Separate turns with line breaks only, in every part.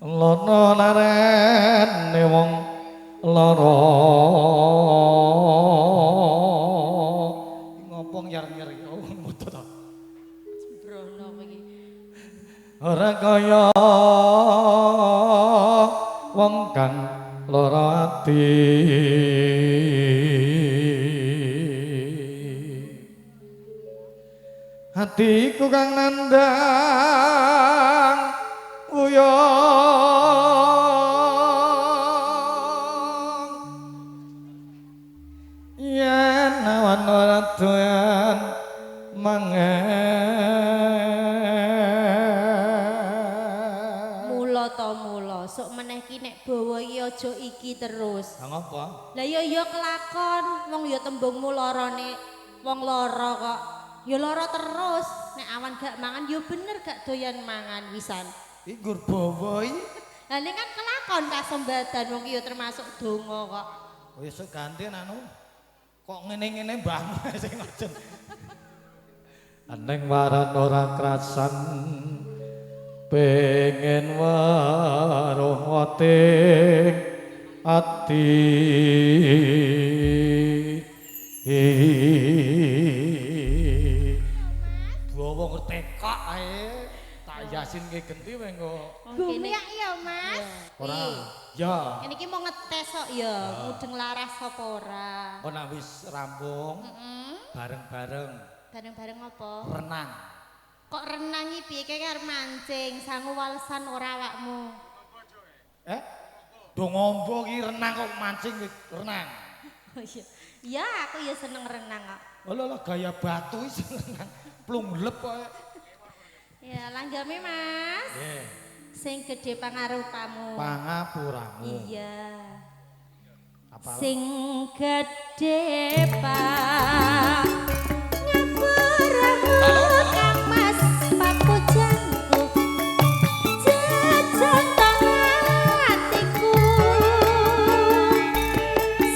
Lara larene wong lara. Ngopo nyar-nyar iki? Oh, mutu to.
Sembrono kowe iki.
Ora kaya wong kang lara ati. Hatiku kang nandang wuyung yen awan ora doyan mangan.
Mula to mula, sok meneh ki nek bawa iki aja iki terus.
Lah ngopo?
Lah ya ya kelakon, wong ya tembungmu larane wong lara kok. Ya lara terus, nek awan gak mangan ya bener gak doyan mangan wisan.
Iki nggur bawa iki.
Lah nek kan kelakon kasembatan wong ki ya termasuk donga kok.
Wis ganti anu. Kok ngene-ngene mbahmu sing ngajeng. Aneng waran ora krasan pengen weruh weting ati. Bawa ngertekak ae. Tak yasinke genti wae engko.
Gumiak ya, Mas.
Ora. Ya.
Ini iki mau ngetes kok ya, mudeng laras apa ora.
Engko nek wis rampung, bareng-bareng.
Bareng-bareng apa?
Renang.
Kok renang iki piye kae arep mancing, sangu walesan ora awakmu.
Eh? Do ngombo ki renang kok mancing renang.
Oh iya. Ya, aku ya seneng renang kok.
Lho lho gaya batu iki renang. Plunglep kok.
Ya, langgame Mas.
Nggih.
Sing gedhe pangarupamu.
Pangapuramu.
Iya.
Apa?
Sing gedhe pangapuramu Kang Mas papujanku. Jajan atiku.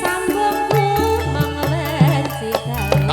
Sambungku mengweci dalu.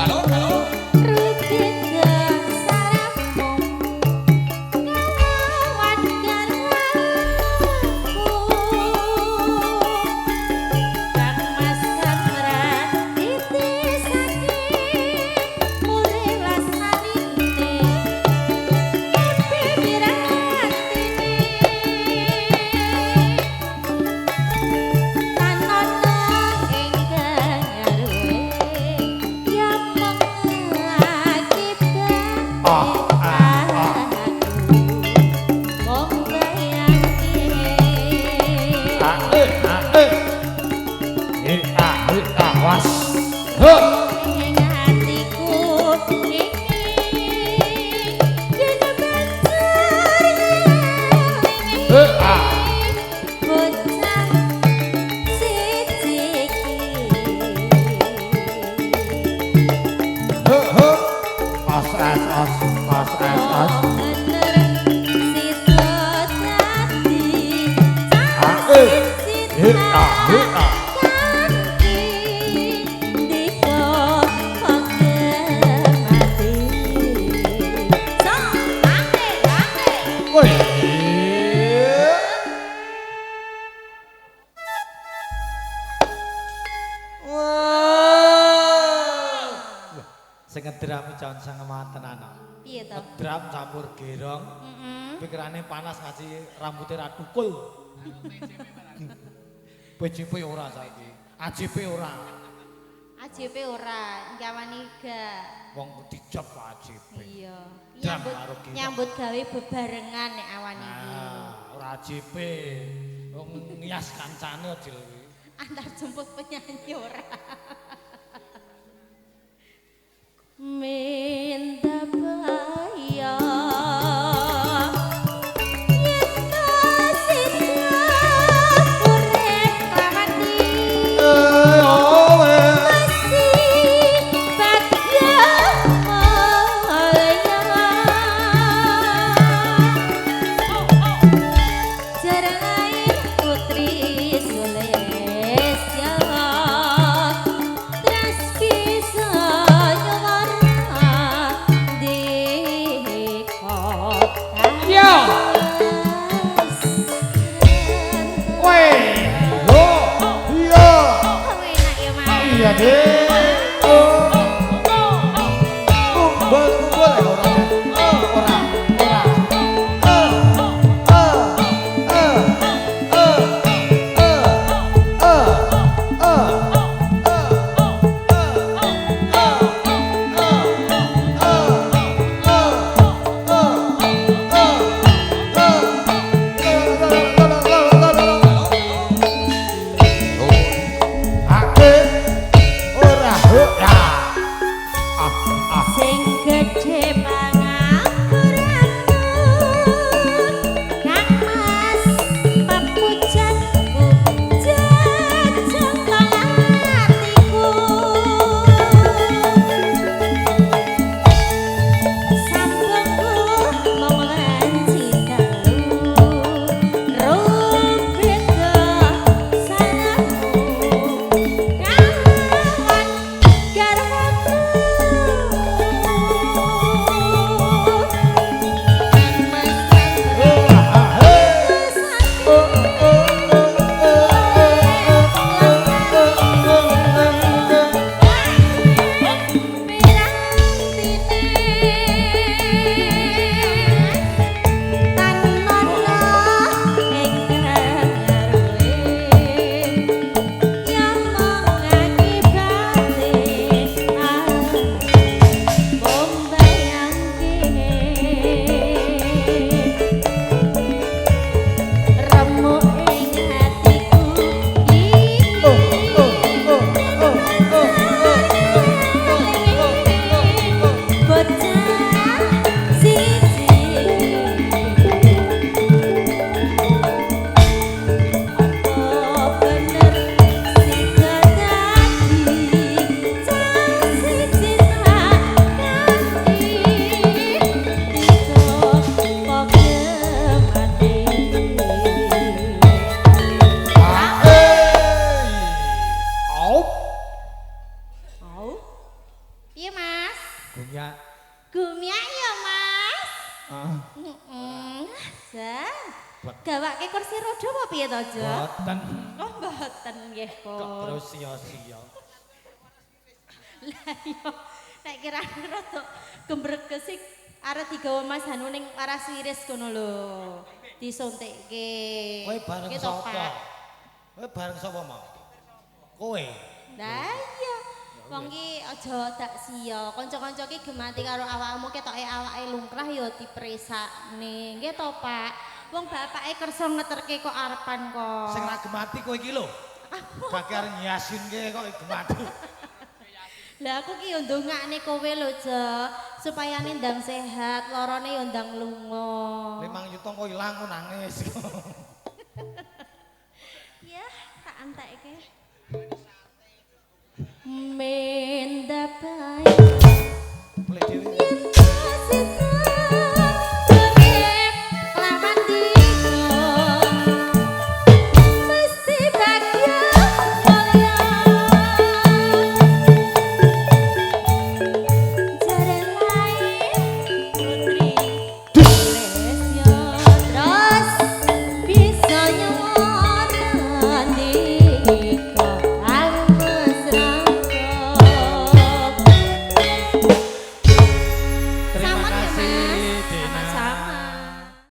Sing ngedram jan sangematan anak.
Piye to?
Ngedram campur gerong. Pikirane panas ngasih rambutnya ra tukul. PJP ora saiki. AJP ora.
AJP ora, ngawani gak.
Wong dijab AJP.
Iya. Nyambut gawe bebarengan nek awan iki.
Nah, ora AJP. Wong ngias kancane aja kuwi.
Antar jemput penyanyi ora. Minta bayar Gawake kursi roda apa piye to, Jo?
Mboten.
Oh, mboten nggih, Pun.
Kok terus sia-sia.
Lah iya, nek kirane rada gembreges iki arep digawa Mas Hanu ning Waras Wiris kono lho. Disuntikke.
Kowe bareng sapa? Kowe bareng sapa mau? Kowe.
Lah iya. Wong ki aja dak sia. Kanca-kanca ki gemati karo awakmu ketoke awake lungkrah ya dipresakne. Nggih to, Pak? Wong bapake kersa ngeterke kok arepan kok.
Sing ra gemati kowe iki lho. Gak arep nyasinke kok gemati.
Lah aku ki yo ndongakne kowe lho, Jo, supaya ndang sehat, lorone yo ndang lunga.
5 yuta kok ilang kok nangis.
Ya, tak entekke. Mendapaya